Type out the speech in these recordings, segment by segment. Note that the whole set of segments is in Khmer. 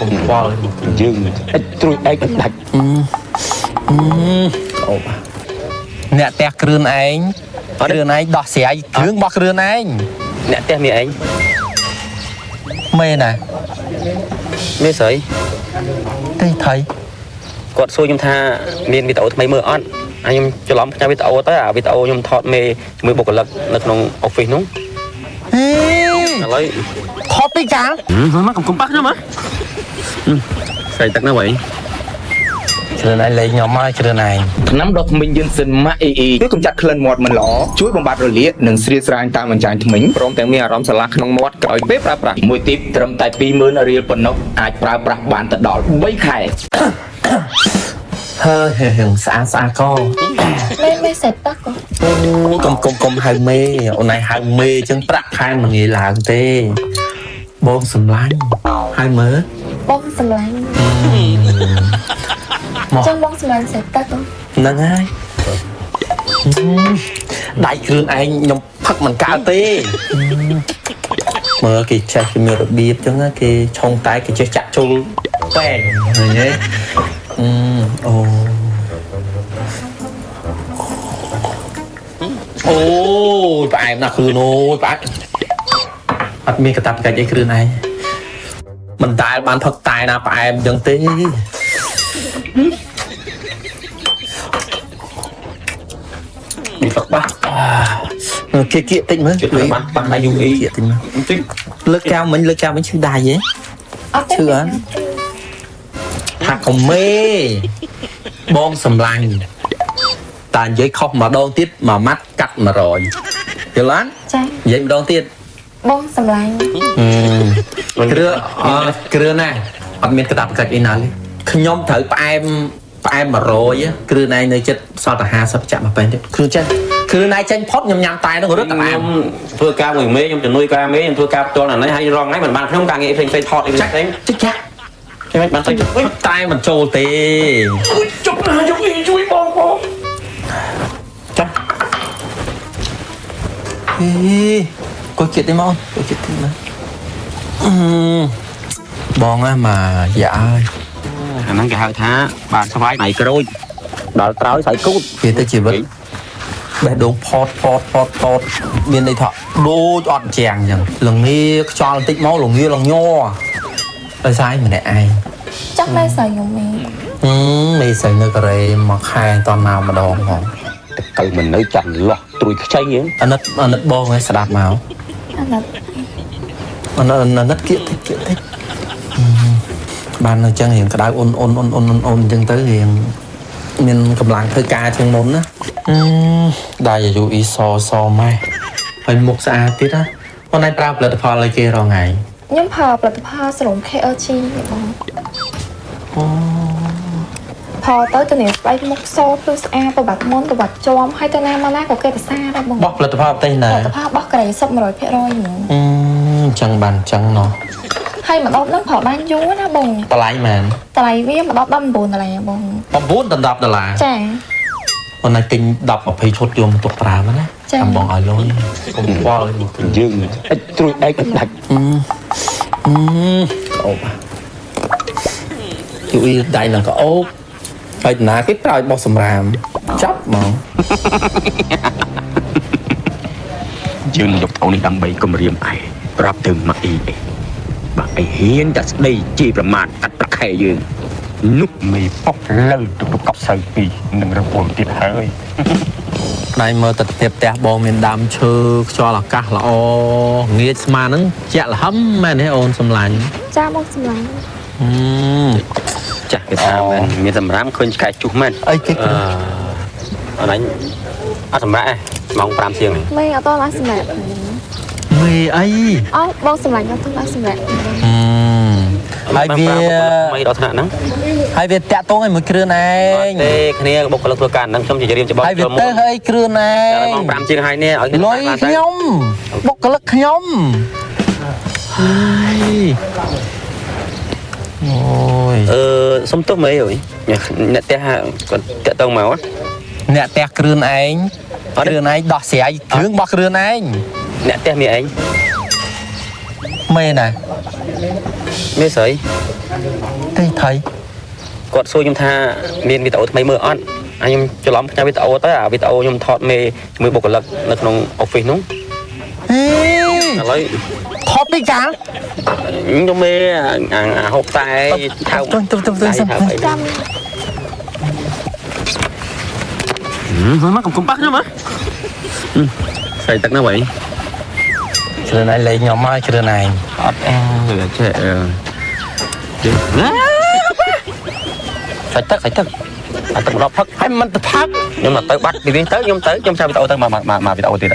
កុំខ្វល់ យើងអិចត្រួយឯកដាច់ អូបអ្នកផ្ទះគ្រឿនឯងគ្រឿនឯងដោះស្រាយគ្រឿងរបស់គ្រឿនឯង អ្នកផ្ទះមានឯង មែនណា មេស្រី ទេថៃ គាត់សួរខ្ញុំថាមានវីដេអូថ្មីមើលអត់ហើយខ្ញុំច្រឡំផ្ញើវីដេអូទៅអាវីដេអូខ្ញុំថតមេជាមួយបុគ្គលិកនៅក្នុង office នោះ ហេ ឥឡូវ ថតពីកាល មកកុំប៉ះខ្ញុំហ៎ស្រីទឹកណាវិញ គ្រឿនឯងលេងខ្ញុំមកគ្រឿនឯង ថ្នាំដុសធ្មេញយិនសិនម៉ាក់អ៊ីអ៊ី ជួយកម្ចាត់ក្លិនមាត់មិនល្អជួយបំបត្តិរលាកនិងស្រៀតស្រាញតាមអញ្ចាញធ្មេញព្រមទាំងមានអារម្មណ៍ស្រឡះក្នុងមាត់ក្រោយពេលប្រើប្រាស់ មួយទីបត្រឹមតែ20000រៀលប៉ុណ្ណោះអាចប្រើប្រាស់បានទៅដល់3ខែ ហើយហឹងស្អាតស្អាតក មេមេសេតទឹកក៏ អូកុំកុំកុំហៅមេអូនឯងហៅមេអញ្ចឹងប្រាក់ខែមិនងាយឡើងទេបងសម្លាញ់ហៅមើល បងសម្លាញ់ មក ចឹងបងសម្លាញ់សេតទឹកក៏ ហ្នឹងហើយដៃគ្រឿនឯងខ្ញុំផឹកមិនកើតទេមើលគេចេះគេមានរបៀបអញ្ចឹងណាគេឆុងតែគេចេះចាក់ចូលពេងឃើញទេអឺអូអូយផ្អែមណាស់គ្រឿនអូយផ្អែមអត់មានកតាបកិច្ចអីគ្រឿនឯងមិនដែលបានផឹកតែណាផ្អែមអញ្ចឹងទេ នេះផឹកបាស គេគៀកតិចមើល ជិតបាសបាសដៃយូអ៊ី គៀកតិចមើល បន្តិច លើកកែវមិញលើកកែវមិញឈឺដៃហ៎ អត់ទេ ឈឺអត់ថាកុំមេបងសម្លាញ់តានិយាយខុសម្ដងទៀតមួយម៉ាត់កាត់100យល់អត់ ចា និយាយម្ដងទៀត បងសម្លាញ់ គ្រឿអត់គ្រឿណាអត់មានកតាបកិច្ចអីណាទេខ្ញុំត្រូវផ្អែមផ្អែម100គ្រឿណៃនៅចិត្តសល់តែ50ចាក់មកពេញទៀតគ្រឿចេញគ្រឿណៃចេញផុតខ្ញុំញ៉ាំតែនោះរត់តែផ្អែម ខ្ញុំធ្វើការមួយមេខ្ញុំជំនួយការមេខ្ញុំធ្វើការផ្ទាល់អានេះហើយរងថ្ងៃមិនបានខ្ញុំការងារផ្សេងផ្សេងថតអីផ្សេងផ្សេង តិចចាក់ ខ្ញុំមិនបានទៅវិញ តែមិនចូលទេ ជប់ណាជប់អ៊ីជួយបងផង ចាក់ហេកូនចិត្តទេមកកូនចិត្តទេមកអឺបងហ่ะមកយ៉ាអើយ អាហ្នឹងគេហៅថាបានស្វាយដៃក្រូចដល់ត្រើយស្អីគូត វាទៅជីវិតបេះដូងផតផតផតផតមានន័យថាដូចអត់ជាងអញ្ចឹងលងាខ្យល់បន្តិចមកលងាលងញ័រដោយសារឯងម្នាក់ឯង ចង់មេស្រីខ្ញុំមេ ហឹមមេស្រីនៅកូរ៉េមួយខែតន់មកម្ដងផង តកៅមិននៅចាន់លោះត្រួយខ្ចីហ៎ អាណិតអាណិតបងឯងស្ដាប់មក អាណិត អាណិតអាណិតគៀកតិចគៀកតិចបាននៅចឹងរៀងក្តៅអ៊ុនអ៊ុនអ៊ុនអ៊ុនអ៊ុនអ៊ុនចឹងទៅរៀងមានកម្លាំងធ្វើការជាងមុនណាដៃអាយុអ៊ីសសម៉ែហើយមុខស្អាតទៀតណាអូនឯងប្រើផលិតផលអីគេរងថ្ងៃ ខ្ញុំប្រើផលិតផលសរោម KLG បង អូ ផលទៅទៅនេះស្បែកមុខសភ្លឺស្អាតប្របាត់មុនប្របាត់ជាំហើយទៅណាមកណាក៏គេប្រសាដែរបង បោះផលិតផលប្រទេសណា ផលិតផលរបស់កូរ៉េសុទ្ធ100%ហ្មង អឺចឹងបានចឹងណោះ ហើយម្ដងហ្នឹងប្រើបានយូរណាបង តម្លៃមែន តម្លៃវាម្ដង19ដុល្លារបង 9ដល់10ដុល្លារ ចា អូនឯងទិញ10 20ឈុតយកមកទុកប្រើមកណា ចា ចាំបងឲ្យលុយកុំខ្វល់ យើងអិចត្រួយឯកដាច់ អឺក្អូបជួយដៃនឹងក្អូបហើយណាគេប្រើឲ្យបោះសម្រាមចាប់ហ្មង យើងនឹងយកអូននេះដើម្បីគំរាមឯងប្រាប់ទៅម៉ាក់អ៊ីឯងបើឯងហ៊ានតែស្ដីជេរប្រមាថកាត់ប្រាក់ខែយើងនោះមេប៉ុកលើទុកកប់ស្រូវពីរនឹងរវល់ទៀតហើយ ដៃមើលទស្សនភាពផ្ទះបងមានដើមឈើខ្យល់អាកាសល្អងាយស្មានហ្នឹងជាក់លហឹមមែនទេអូនសំឡាញ់ ចាបងសម្លាញ់ អឺ ចាស់គេថាមែនមានសម្រាមឃើញឆ្កែជុះមែន អីគេ អឺអនឯងអត់សម្រាប់ទេម៉ោង5ជាងនេះ មេអត់តឡើងសម្រាប់ មេអី អូបងសម្លាញ់អត់តឡើងសម្រាប់ អឺហើយវា ថ្មីដល់ថ្នាក់ហ្នឹង ហើយវាតាក់ទងឲ្យមួយគ្រឿនឯង ទេគ្នាបុគ្គលិកធ្វើការហ្នឹងខ្ញុំជារៀមច្បល់ ហើយវា ចូលមុន ទៅឲ្យគ្រឿនឯ តែ ង ម៉ោង5ជាងហើយនេះឲ្យ លុយខ្ញុំបុគ្គលិកខ្ញុំហើយអូយ អឺសុំទោសមេអើយអ្នកផ្ទះគាត់តាក់ទងមក អ្នកផ្ទះគ្រឿនឯងគ្រឿនឯងដោះស្រាយគ្រឿងរបស់គ្រឿនឯង អ្នកផ្ទះមានឯង មែនណា មេស្រី ទេថៃ គាត់សួរខ្ញុំថាមានវីដេអូថ្មីមើលអត់ហើយខ្ញុំច្រឡំផ្ញើវីដេអូទៅអាវីដេអូខ្ញុំថតមេជាមួយបុគ្គលិកនៅក្នុង office នោះ ហេ ឥឡូវ ថតពីកាល ខ្ញុំមេអាហូបតែថៅ ទៅសិន ចាំ មកកុំប៉ះខ្ញុំហ៎ស្អីទឹកណាវិញ គ្រឿនឯងលេងខ្ញុំហើយគ្រឿនឯង អត់អើចេះសាច់ទឹកសាច់ទឹកអាទឹកម្ដងផឹក ហើយមិនទៅផឹក ខ្ញុំទៅបាត់ពីវិញទៅខ្ញុំទៅខ្ញុំឆាវីដេអូទៅមកមកវីដេអូទៀត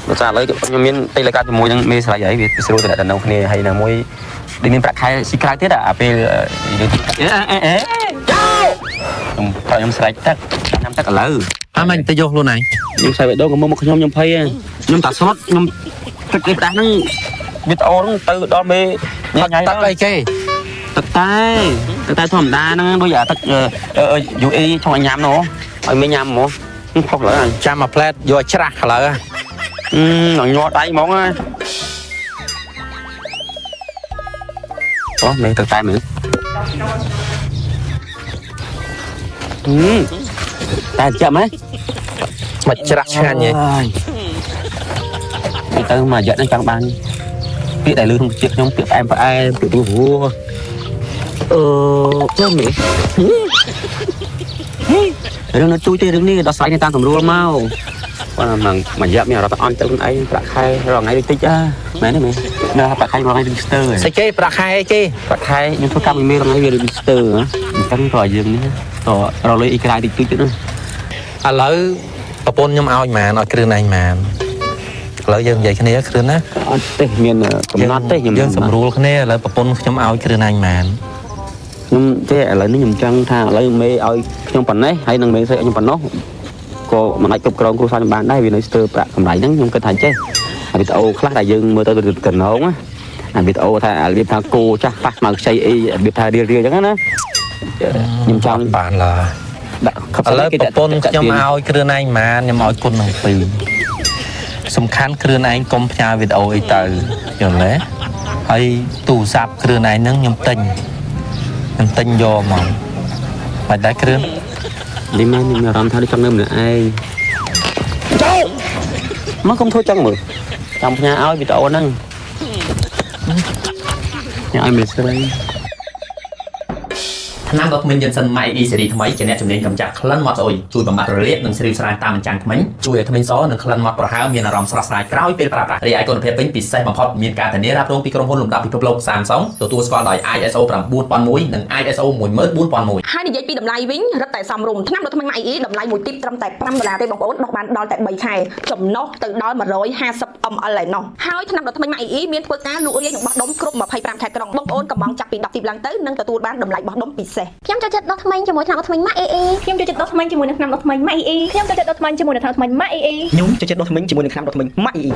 បើចាឥឡូវខ្ញុំមានទីលកាជាមួយនឹងមេស្រ័យហើយវាស្រួលទៅដល់នៅគ្នាហើយណាមួយដូចមានប្រាក់ខែស៊ីក្រៅទៀតអាពេលយើងអេអេខ្ញុំខ្ញុំស្រែកទឹកញ៉ាំទឹកឥឡូវ អើមិនទៅយកខ្លួនឯង ខ្ញុំឆាវីដេអូក៏មកមកខ្ញុំខ្ញុំភ័យខ្ញុំតាស្លុតខ្ញុំទឹកនេះផ្ដាស់ហ្នឹងវីដេអូហ្នឹងទៅដល់មេញ៉ៃ ទឹកអីគេ ទឹកតែទឹកតែធម្មតាហ្នឹងដូចអាទឹកយូអេចង់ឲ្យញ៉ាំនោះឲ្យមេញ៉ាំហ្មងផុសឡើយ ចាំមួយផ្លែតយកច្រាស់ឥឡូវ អឺញ័រដៃហ្មងអូមេទឹកតែមែនតែចាំហ៎ មកច្រាស់ឆ្ងាញ់ហ៎ ទៅមួយរយៈហ្នឹងចង់បានពាក្យដែលលឺក្នុងជាតិខ្ញុំពាក្យផ្អែមផ្អែមពាក្យរស់រស់អឺចាំមេរឿងនៅជួយទេរឿងនេះដោះស្រាយតាមសម្រួលមកគាត់មួយរយៈមានអារម្មណ៍អន់ទៅខ្លួនឯងប្រាក់ខែរាល់ថ្ងៃតិចអើមែនទេមែននៅប្រាក់ខែរាល់ថ្ងៃដូចស្ទើរ ស្អីគេប្រាក់ខែអីគេ ប្រាក់ខែខ្ញុំធ្វើកម្មវិធីរាល់ថ្ងៃវាដូចស្ទើរអញ្ចឹងក៏យើងនេះក៏រលុយអ៊ីក្រៅតិចតិចទៀតណា ឥឡូវប្រពន្ធខ្ញុំឲ្យម៉ានឲ្យគ្រឿនឯងម៉ានឥឡូវយើងនិយាយគ្នាគ្រឿនណា អត់ទេមានកំណត់ទេខ្ញុំ យើងសម្រួលគ្នាឥឡូវប្រពន្ធខ្ញុំឲ្យគ្រឿនឯងម៉ាន ខ្ញុំទេឥឡូវនេះខ្ញុំចង់ថាឥឡូវមេឲ្យខ្ញុំប៉ុណ្ណេះហើយនឹងមេស្រីឲ្យខ្ញុំប៉ុណ្ណោះក៏មិនអាចគ្រប់គ្រងគ្រួសារខ្ញុំបានដែរវានៅស្ទើរប្រាក់កម្រៃហ្នឹងខ្ញុំគិតថាចេះអាវីដេអូខ្លះដែលយើងមើលទៅកណងណាអាវីដេអូថារបៀបថាគោចាស់ប៉ះខ្មៅខ្ចីអីរបៀបថារៀលរៀលអញ្ចឹងណាខ្ញុំចង់ បានឡើយ ដាក់ខ ឥឡូវប្រពន្ធខ្ញុំឲ្យគ្រឿនឯងម៉ានខ្ញុំឲ្យគុណនឹងពីរសំខាន់គ្រឿនឯងកុំផ្ញើវីដេអូអីទៅយល់ទេហើយទូរស័ព្ទគ្រឿនឯងហ្នឹងខ្ញុំទិញខ្ញុំទិញយកហ្មងមិនដែរគ្រឿន នេះមែនមានអារម្មណ៍ថាដូចចង់នៅម្នាក់ឯងចូលមកកុំធ្វើចឹងមើលចាំផ្ញើឲ្យវីដេអូហ្នឹងញ៉ាំឲ្យមេស្រី ថ្នាំដុសធ្មេញយិនសិនម៉ៃអ៊ីសេរីថ្មីជាអ្នកជំនាញកម្ចាត់ក្លិនមាត់ស្អុយជួយបំបត្តិរលាកនិងស្រីស្រាយតាមអញ្ចាំងធ្មេញជួយឲ្យធ្មេញសនិងក្លិនមាត់ប្រហើរមានអារម្មណ៍ស្រស់ស្រាយក្រោយពេលប្រើប្រាស់រីឯគុណភាពវិញពិសេសបំផុតមានការធានារ៉ាប់រងពីក្រុមហ៊ុនលំដាប់ពិភពលោក Samsung ទទួលស្គាល់ដោយ ISO 9001និង ISO 14001 ហើយនិយាយពីតម្លៃវិញរឹតតែសមរម្យថ្នាំដុសធ្មេញម៉ាក់អ៊ីតម្លៃមួយទីបត្រឹមតែ5ដុល្លារទេបងប្អូនដោះបានដល់តែ3ខែចំណុះទៅដល់150 ml ឯណោះហើយថ្នាំដុសធ្មេញម៉ាក់អ៊ីមានធ្វើការលក់រាយនិងបោះដុំគ្រប់25ខេត្តក្រុងបងប្អូនកំងចាប់ពី10ទីបឡើងទៅនឹងទទួលបានតម្លៃបោះដុំពិសេស ខ្ញុំចូលចិត្តដុសធ្មេញជាមួយថ្នាំដុសធ្មេញម៉ាក់អេអេ ខ្ញុំចូលចិត្តដុសធ្មេញជាមួយនឹងថ្នាំដុសធ្មេញម៉ាក់អ៊ីខ្ញុំចូលចិត្តដុសធ្មេញជាមួយនឹងថ្នាំដុសធ្មេញម៉ាក់អ៊ី ខ្ញុំចូលចិត្តដុសធ្មេញជាមួយនឹងថ្នាំដុសធ្មេញម៉ាក់អ៊ី